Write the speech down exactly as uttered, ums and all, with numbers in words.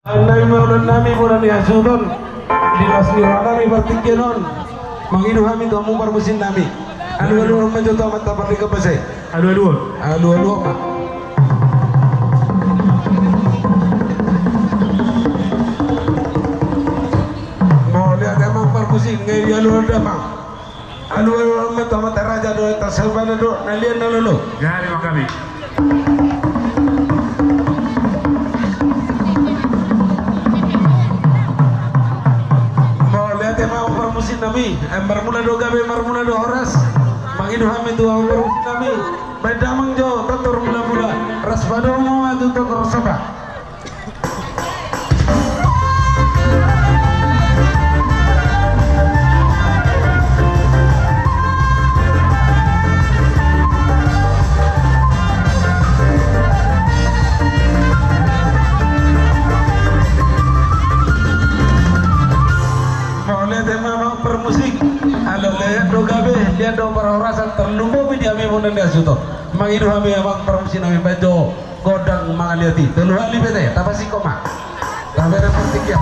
Nami, mauliate nami, bona ni hasuhuton, di las ni roha nami partingkian on, mangido hami tu hamu parmusik nami. Alualuhon ma jo tu Amanta Pardenggan Basa i. Alualuhon. Alualuhon ma. Mauliate amang parmusik, nunga dialualuhon damang. Alualuhon ma tu Amanta Raja do, tu Sabana do, na liat na lolo. Jadi ma hami. Mauliate ma amang parmusik nami, eh, marmula do gabe, marmula do horas. Mangido hami tu amang parmusik nami. Baen damang jo tortor mulamula, ras padomu ma tu tortor sopa. Mauliate ma amang parmusik. Ala liat do gabe, liat do parhorasan, tarlumobi di hami bona ni hasuhuton. Mangido hami amang parmusik nami, baen jo gondang mangaliat i. Tolu hali bete, tapasingkop ma. Tabereng partingkian.